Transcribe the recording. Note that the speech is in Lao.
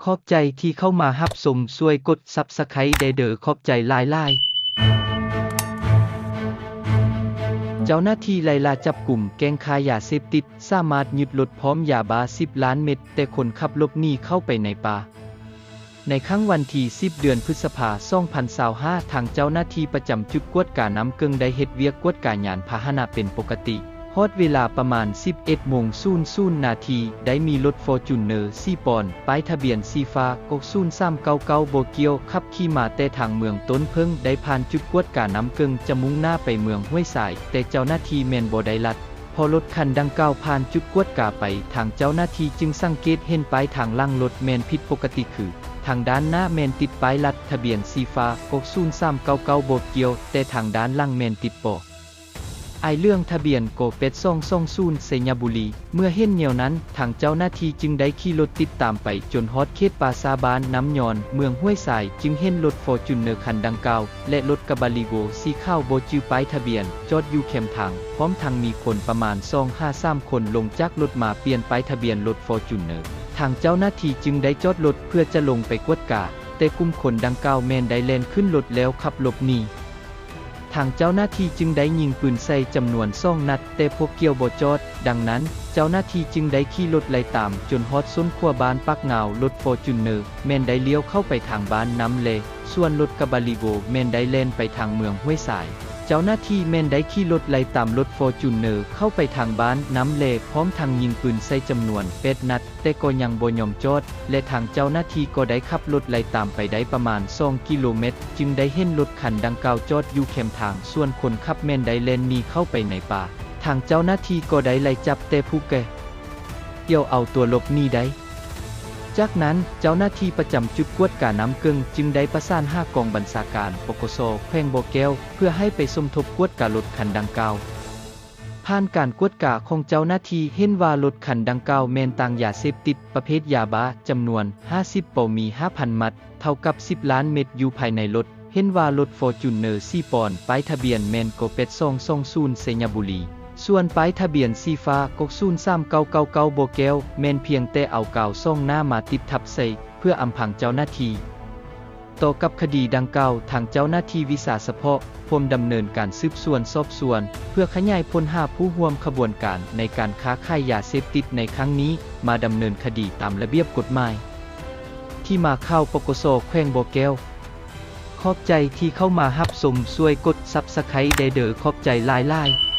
ຂອບໃຈທີ່ເຂົ້າມາຮັບຊົມ, ຊ່ວຍກົດ Subscribe ແດ່ເດີ, ຂອບໃຈຫຼາຍໆ. ເຈົ້າໜ້າທີ່ໄລ່ລ່າຈັບກຸມແກ້ງຄ້າຢາເສບຕິດ, ສາມາດຍຶດລົດພ້ອມຢາບ້າສິບລ້ານເມັດ, ແຕ່ຄົນຂັບຫຼົບໜີເຂົ້າໄປໃນປ່າ. ໃນຄ່ຳວັນທີສິບ ເດືອນພຶດສະພາ ສອງພັນຊາວຫ້າ ທາງເຈົ້າໜ້າທີ່ປະຈຳຈຸດກວດການ້ຳເກິ່ງໄດ້ເຮັດວຽກກວດກາຍານພາຫະນະເປັນປົກກະຕິ. ຮອດເວລາປະມານສິບເອັດໂມງສູນສູນນາທີ ໄດ້ມີລົດຟໍຈູນເນີ ສີ່ປອນ ປ້າຍທະບຽນສີຟ້າ ກ ສູນສາມເກົ້າເກົ້າ ບໍ່ກ່ຽວ ຂັບຂີ່ມາແຕ່ທາງເມືອງຕົ້ນເຜິ້ງ ໄດ້ຜ່ານຈຸດກວດການ້ຳເກິ່ງ ຈະມຸ່ງໜ້າໄປເມືອງຫ້ວຍຊາຍ, ແຕ່ເຈົ້າໜ້າທີ່ແມ່ນບໍ່ໄດ້ລັດ ເພາະລົດຄັນດັ່ງກ່າວຜ່ານຈຸດກວດກາໄປ, ທາງເຈົ້າໜ້າທີ່ຈຶ່ງສັງເກດເຫັນປ້າຍທາງຫຼັງລົດແມ່ນຜິດປົກກະຕິ ຄື ທາງດ້ານໜ້າແມ່ນຕິດປ້າຍລັດທະບຽນສີຟ້າ ກ ສູນສາມເກົ້າເກົ້າ ບໍ່ກ່ຽວ, ແຕ່ທາງດ້ານຫຼັງແມ່ນຕິດ ປ ອາຍເຫຼືອງ ທະບຽນ ກ ແປດສອງສອງສູນ ໄຊຍະບູລີ. ເມື່ອເຫັນແນວນັ້ນ, ທາງເຈົ້າໜ້າທີ່ຈຶ່ງໄດ້ຂີ່ລົດຕິດຕາມໄປຈົນຮອດເຂດປ່າຊ້າບ້ານນ້ຳຍອນ ເມືອງຫ້ວຍຊາຍ, ຈຶ່ງເຫັນລົດຟໍຈູນເນີຄັນດັ່ງກ່າວ ແລະ ລົດກະບະລີໂວສີຂາວບໍ່ຈື່ປ້າຍທະບຽນ ຈອດຢູ່ແຄມທາງ, ພ້ອມທັງມີຄົນປະມານສອງຫາສາມຄົນລົງຈາກລົດມາປ່ຽນປ້າຍທະບຽນລົດຟໍຈູນເນີ. ທາງເຈົ້າໜ້າທີ່ຈຶ່ງໄດ້ຈອດລົດເພື່ອຈະລົງໄປກວດກາ, ແຕ່ກຸ່ມຄົນດັ່ງກ່າວແມ່ນໄດ້ແລ່ນຂຶ້ນລົດແລ້ວຂັບຫຼົບໜີ. ທາງເຈົ້າໜ້າທີ່ຈຶ່ງໄດ້ຍິງປືນໃສ່ຈຳນວນສອງນັດ, ແຕ່ພວກກ່ຽວບໍ່ຈອດ. ດັ່ງນັ້ນ, ເຈົ້າໜ້າທີ່ຈຶ່ງໄດ້ຂີ່ລົດໄລ່ຕາມຈົນຮອດສົ້ນຂົວບ້ານປາກງາວ, ລົດຟໍຈູນເນີແມ່ນໄດ້ລ້ຽວເຂົ້າໄປທາງບ້ານນ້ຳແລ, ສ່ວນລົດກະບະລີໂວແມ່ນໄດ້ແລ່ນໄປທາງເມືອງຫ້ວຍຊາຍ. ເຈົ້າໜ້າທີ່ແມ່ນໄດ້ຂີ່ລົດໄລ່ຕາມລົດຟໍຈູນເນີເຂົ້າໄປທາງບ້ານນ້ຳແລ, ພ້ອມທັງຍິງປືນໃສ່ຈຳນວນແປດນັດ. ແຕ່ກໍຍັງບໍ່ຍອມຈອດ ແລະ ທາງເຈົ້າໜ້າທີ່ກໍໄດ້ຂັບລົດໄລ່ຕາມໄປໄດ້ປະມານສອງກິໂລແມັດ ຈຶ່ງໄດ້ເຫັນລົດຄັນດັ່ງກ່າວຈອດຢູ່ແຄມທາງ, ສ່ວນຄົນຂັບແມ່ນໄດ້ແລ່ນໜີເຂົ້າໄປໃນປ່າ. ທາງເຈົ້າໜ້າທີ່ກໍໄດ້ໄລ່ຈັບແຕ່ຜູ້ກ່ຽວເອົາຕົວຫຼົບໜີໄດ້. ຈາກນັ້ນ, ເຈົ້າໜ້າທີ່ປະຈຳຈຸດກວດການ້ຳເກິ່ງຈຶ່ງໄດ້ປະສານຫາກອງບັນຊາການ ປກສ ແຂວງບໍ່ແກ້ວ ເພື່ອໃຫ້ໄປສົມທົບກວດກາລົດຄັນດັ່ງກ່າວ. ຜ່ານການກວດກາຂອງເຈົ້າໜ້າທີ່ເຫັນວ່າລົດຄັນດັ່ງກ່າວແມ່ນຕາງຢາເສບຕິດປະເພດຢາບ້າຈຳນວນຫ້າສິບປາວ ມີຫ້າພັນມັດ ເທົ່າກັບສິບລ້ານເມັດ ຢູ່ພາຍໃນລົດ. ເຫັນວ່າລົດຟໍຈູນເນີສີ່ປອນ ປ້າຍທະບຽນແມ່ນ ກ ແປດສອງສອງສູນ ໄຊຍະບູລີ, ສ່ວນປ້າຍທະບຽນສີຟ້າ ກ ສູນສາມເກົ້າເກົ້າ ບໍ່ແກ້ວ ແມ່ນພຽງແຕ່ເອົາກາວສ່ອງໜ້າມາຕິດທັບໃສ່ ເພື່ອອຳພັງເຈົ້າໜ້າທີ່. ຕໍ່ກັບຄະດີດັ່ງກ່າວ, ທາງເຈົ້າໜ້າທີ່ວິຊາສະເພາະ ພວມດຳເນີນການສືບສວນສອບສວນ ເພື່ອຂະຫຍາຍຜົນຫາຜູ້ຮ່ວມຂະບວນການໃນການຄ້າຂາຍຢາເສບຕິດໃນຄັ້ງນີ້ ມາດຳເນີນຄະດີຕາມລະບຽບກົດໝາຍ. ທີ່ມາຂ່າວ ປກສ ແຂວງບໍ່ແກ້ວ. ຂອບໃຈທີ່ເຂົ້າມາຮັບຊົມ, ຊ່ວຍກົດ Subscribe ແດ່ເດີ, ຂອບໃຈຫຼາຍໆ.